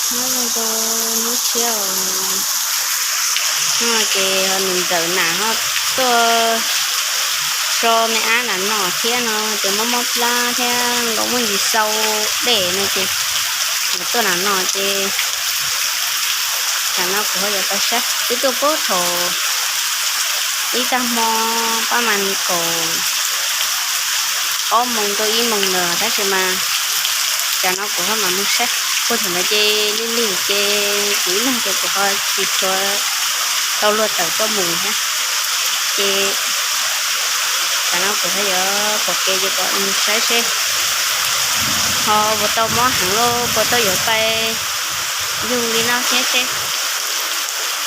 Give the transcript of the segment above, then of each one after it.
Nyob zoo rau hnub tshiab os. No ces ho niam ntxawm nam ho tuaj so me ab nram no thiab no, ces mob mob plab thiab nkaus muaj ntsis xau dej no ces nws tuaj nram no ces tsam no kuv ho yuav tau saib. Twb tuaj puag thaum ib tag hmo pab mas kaum ob moos rau ib moos lawm tab sis mas tsam no kuv ho mam mus saib. Puag thaum ntawd ces lig lig ces kuv ib leeg ces kuv ho tsis tshua tau luag tawm tuaj mus thiab. Ces tsam no kuv ho yuav pom kev ces kuv mus saib seb ho puas tau mob heev los puas tau yuav pais yug li no thiab seb.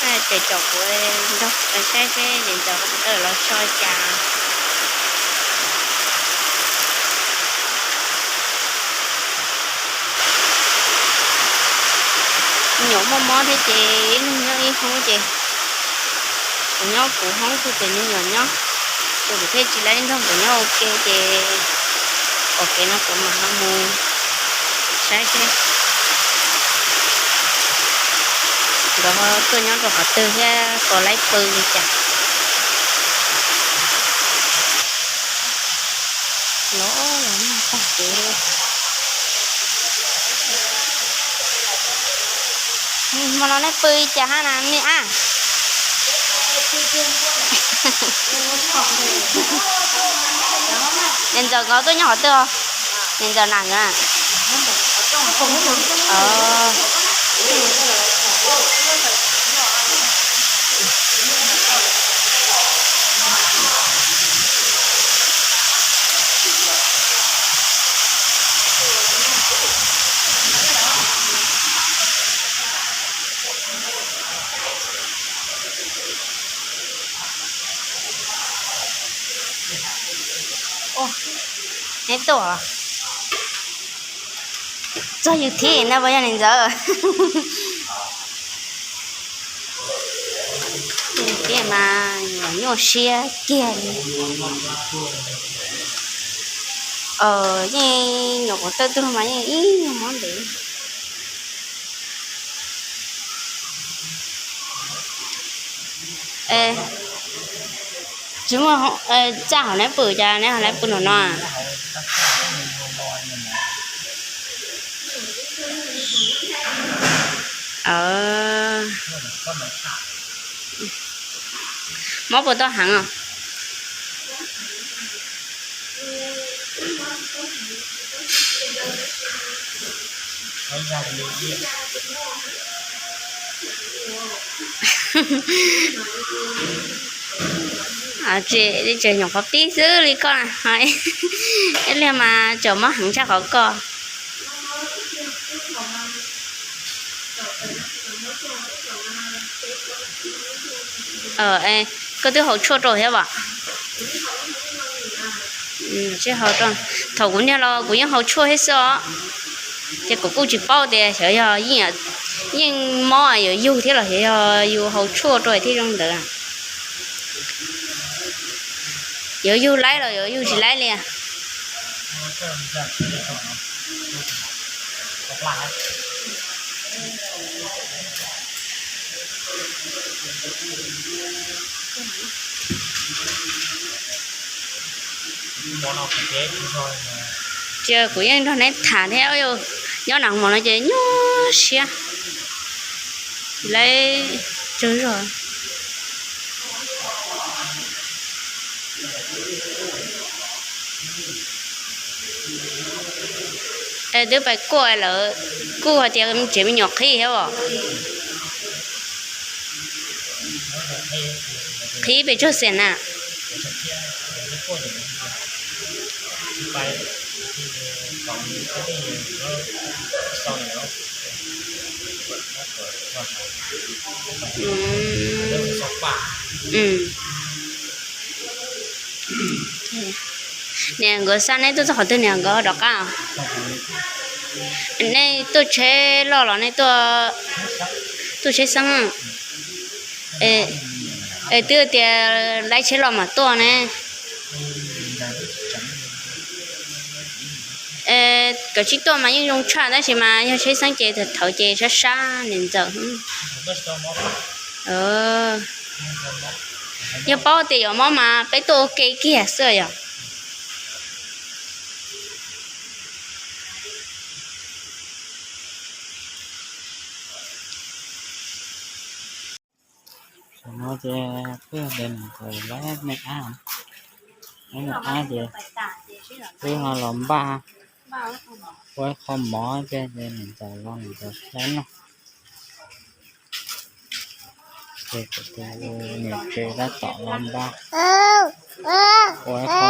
Ces tsom kuv nrog saib seb niam ntxawm ho puas tau los so cas. Me nyuam muaj mob thiab ces ib leeg nyob ib hoob ces kuv nyob kuv hoob, kuv tus me nyuam nyob, ces kuv thiaj tsis laib nrog nkawd nyob ua ke ces pom kev no kuv mam ho mus saib seb nkawd ho tuaj nyob rau qhov twg thiab puas laib pw li cas. Los los noj tag kev. Hmo no neb pw li cas hab na me ab? Niam ntxawm nkawd tuaj nyob qhov twg os? Niam ntxawm nam nkawd na. Neb tuaj txog yus thiab ntag puas yog niam ntxawm? Yus thiab mas nyuaj siab kiag li. Yeej nyuam qhuav tawj tuaj mas yeej ib nyuag mob ntev. Tsis muaj txaj hauv neb pw cas neb ho lawv pw nram no. Mob puas tau heev os? Tsis, tseem nyuam qhuav pib xwb li koj na, ib leeg mas tseem mob heev tshaj qhov koj. Koj twb haus tshuaj rau thiab as? Thaum kuv niag los kuv yeej haus tshuaj thiab xwb os. Ces kuv kuj tsis paub tias xyov yog yeej mob yuav yug thiab los xyov yog yus haus tshuaj rau thiaj zoo ntawd. Yuav yug laib los yuav yug tsis laib li. Ces kuv yeej nrog neb tham thiab, nyob nram hmo no ces nyuaj siab. Lawv tsawg zog. Twb pais kuaj lawm, kuj hais tias tsev me nyuam qhib thiab os. Qhib pes tsawg xees na? Niam nkawd xa neb tuaj txog qhov twg niam nkawd rov qab? Nej tuaj tsheb loj los nej tuaj tsheb xeeb? Es twb tias laib tsheb loj mam tuaj ne. Kawm tsib tuaj mas yeej zoo tshaj tab sis mas yog tsheb xeeb ces thaum ces sab sab niam ntxawm. Yog paub tias yuav mob mas peb tuaj ua ke kiag xwb yom. Tam no ces peb de mus kaus lab me ab, lab me ab ces peb ho los npaj ua ib qho mov thiab ces niam ntxawm los niam ntxawm saib no. Ces kuv tus niam tsev tab tom los npaj ua ib qho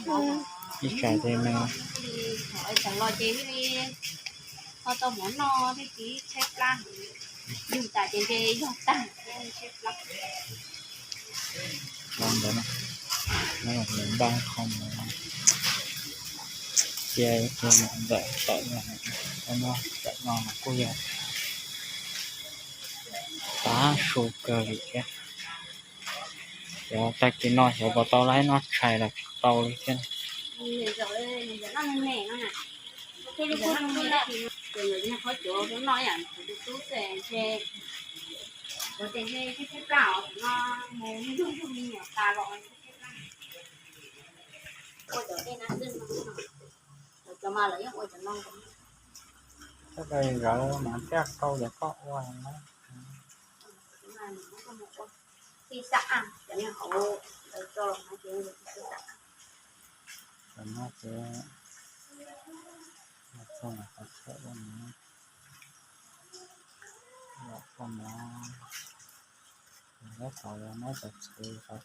mov ib tsam ces nws ho tau mov noj thiab tsis tshaib plab. Yug tas ces nce yog tag tshaib plab. Los ntawd no, npaj qho mov cia tus niam ntxawm tawm no, tawm no kuj yog tav su kawg li thiab. Xyov tag kis no xyov puas tau laib noj tshais los tsis tau li thiab. Cov no lawv yeej ua cov no. Koj zawv mas thiaj tau cov koj ua na. Cov no ces txog qhov chaw ua no, los koj no, los tau los muab cov txhuv. Cov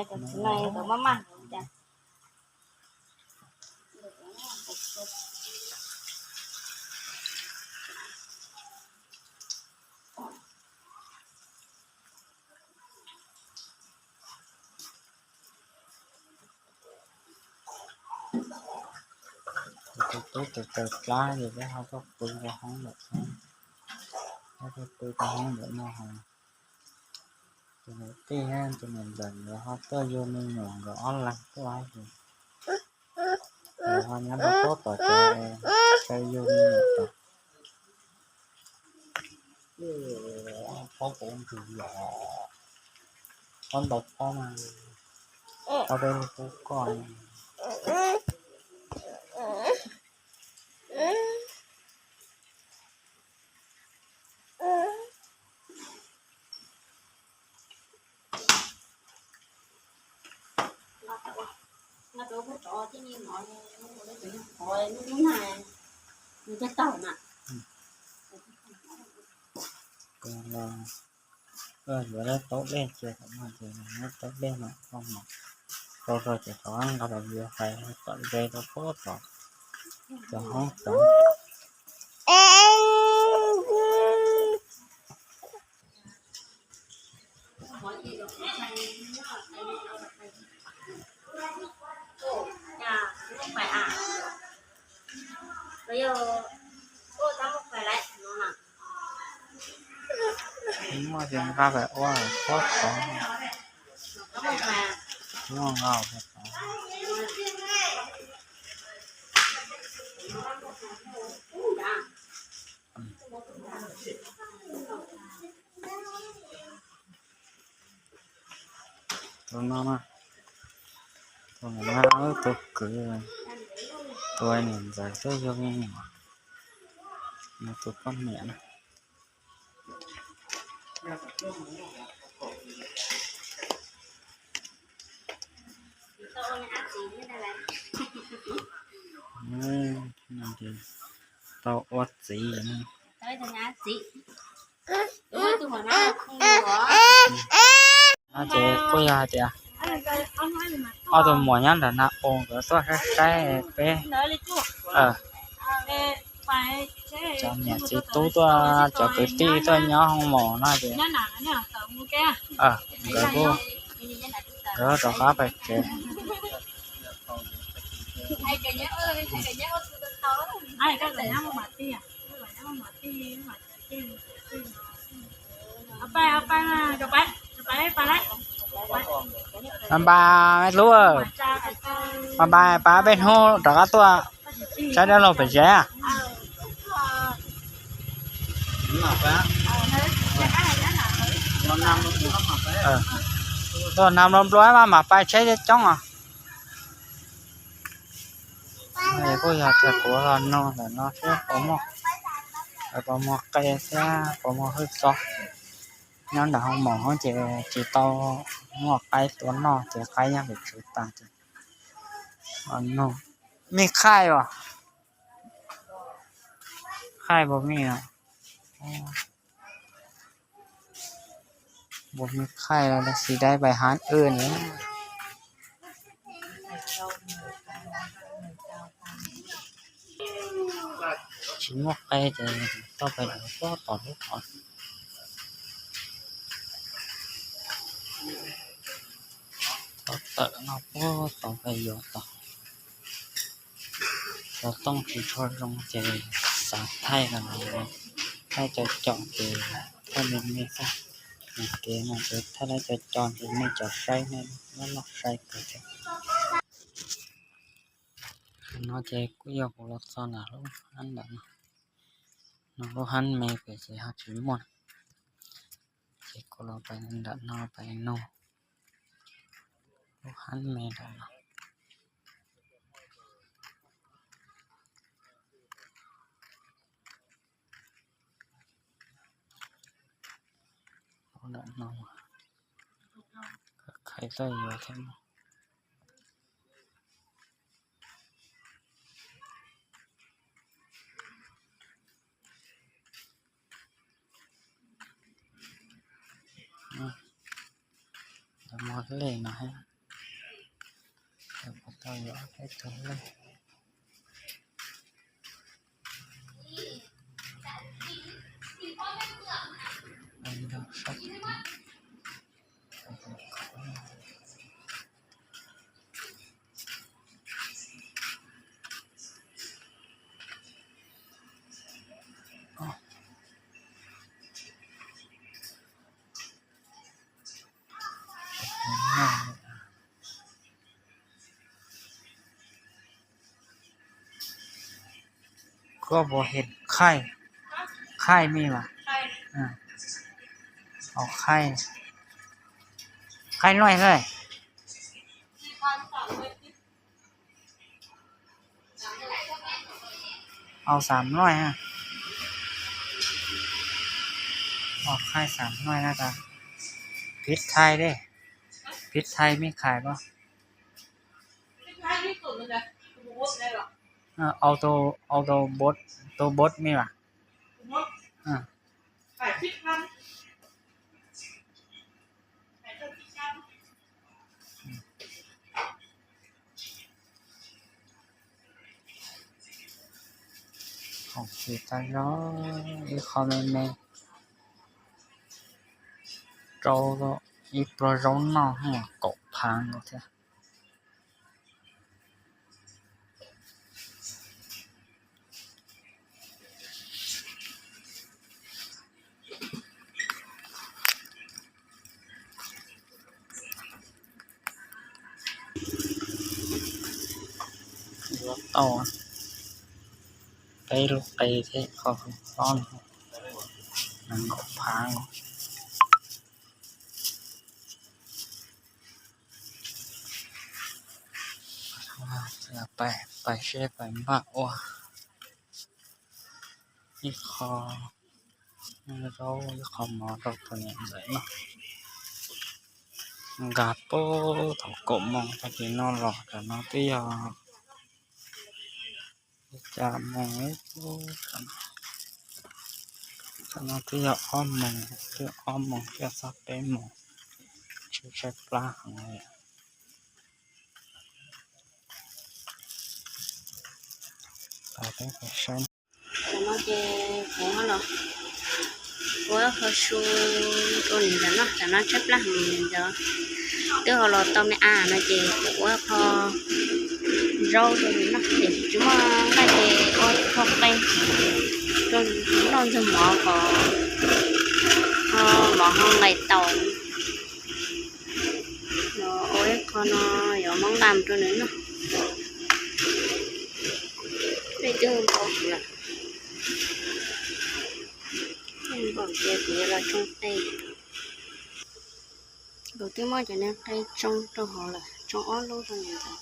txiv no maj maj. Tus tub tus taw plab ces peb ho tuaj pw rau hoob ntawm no, peb tuaj pw rau hoob ntawm no ho. Tus niam tij thiab tus niam ntxawm nkawd ho tuaj yug me nyuam nkawd ob leeg tuaj ces nkawd ho nyob rau pob tom cov chaw yug me nyuam tod. Pob kuv ntxim los, pob ntau pob mas, pob peb lub kub koj. Yuav lawv taub dej cia tom no ces lawv taub dej no koj mus rau rau ces qhov nqa los yuav hais kom ze rau pob tom cov hoob tod. Muaj ces nqa pem ua pob tod, muaj nqa pem tod. Tus no, tus no wb tus kwv, tus niam ntxawm twb yug me nyuam, nws tus poj niam na. Tau ua txiv. No ces kuj yog hais tias ob tug muam nyob ntawm na u nkawd tuaj saib saib peb. Cov niam txiv tub tuaj, cov kwv tij tuaj nyob hoo maum no ces nkawd kuj, nkawd rov qab pais tsev. Npais, npais, tub, npais, pab peb hnub rov qab tuaj saib dab laug pem tsev. Tuaj nag nplua nplua mas mam pais tsheb coob os. Kuj yog tias kuv los nug ntawm no seb puas muaj, puas muaj qe thiab puas muaj hwj txob. Nyob nram hoo maum ces tsis tau muaj qaib tua noj ces qaib nyob pem tsev tas ces nug. Mej khaij os? Khaij puas mej? Puas mej khaij los tab sis dai pais hab wb ne. Tsis muaj qe ces tau pais lawm pob tom lub qhov. Tau tawm no pob tom pais yuav tod. Xov tooj tsis tshua zoo ces xav thaij los thaij cov com ces thaij me me xwb. Nws kev no ces thaij lawv cov com ces nej cov saib nej loj loj saib kawg thiab. No ces kuj yog kuv los txog ntawm lub hab ntawm no. No lub hab me pem ces ho tsis muaj, ces kuv los pais ntawm no pais nug lub hab me ntawm no. Ntawm no, khaij tuaj yuav thiab. Lawv muaj lej no thiab, puas tau yuav peb tug lej. Koj puas hais khaij, khaij me mas, khaij, khaij nuaij xwb. Au xàm nuaij ha. Au khaij xàm nuaij na. Phib thaij dej, phib thaij mej khaij pab. Au, au, tus bot mej mas. Hauv tsis tau zoo, ib qho me me rau ib pluag zaub noj kaum phav nkaus thiab. Yuav tau peb lub qe thiab qhov hwj xob no, nees nkaum phav nkaus. Pais seb pais npaj ua ib qho zaub ib qho mov rau tus niam ntxawm noj. Nkag puag thaum kaum moos tag kis no los tam no twb yog ib caj moos, tam no twb yog ob moos, twb ob moos kiag txog peb moos, tshaib tshaib plab heev li. Pais Tam no ces kuv los ua ib qho su rau niam ntxawm noj, tam no tshaib plab heev, niam ntxawm twb ho los tau me ab no ces kuv ua ib qho zaub rau nws noj, ces tsis muaj nqaij ces ua ib qho qe rau nws noj ntxuag mov kom ho mov ho nqaim tau. Los ua ib qho no yuav muab nqa mus rau nws noj. Peb twb npau lawm, npau ces kuv yuav los tsoo qe. Kuv twb muab cov niag qe tsoo rau hauv lawm, tsoo ob lub rau niam ntxawm.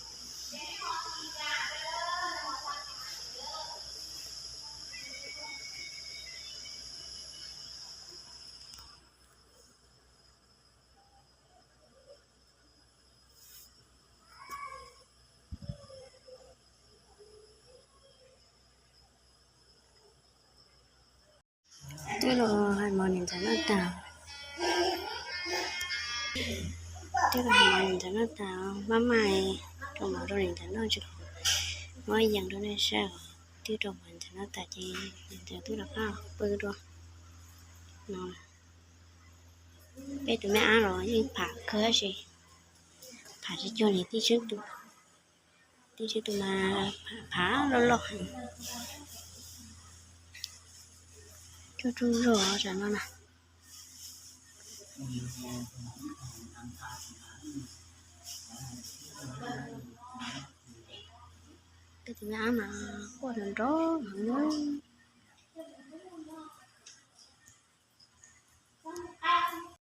Twb los hais mov niam ntxawm noj tas, twb los hais mov niam ntxawm noj tas, maj mam rau mov rau niam ntxawm noj tsis, muab yees rau nej saib os. Twb rau mov niam ntxawm noj tas ces niam ntxawm twb rov qab pw dua no. Peb tus me ab los yeej pham kawg tab sis pham tsis cuag niag tij Tswb tus. Tij Tswb tus mas pham loj loj heev. Tsuj tsuj zog tam no na. Peb tus me ab mas quaj nrov nrov heev na.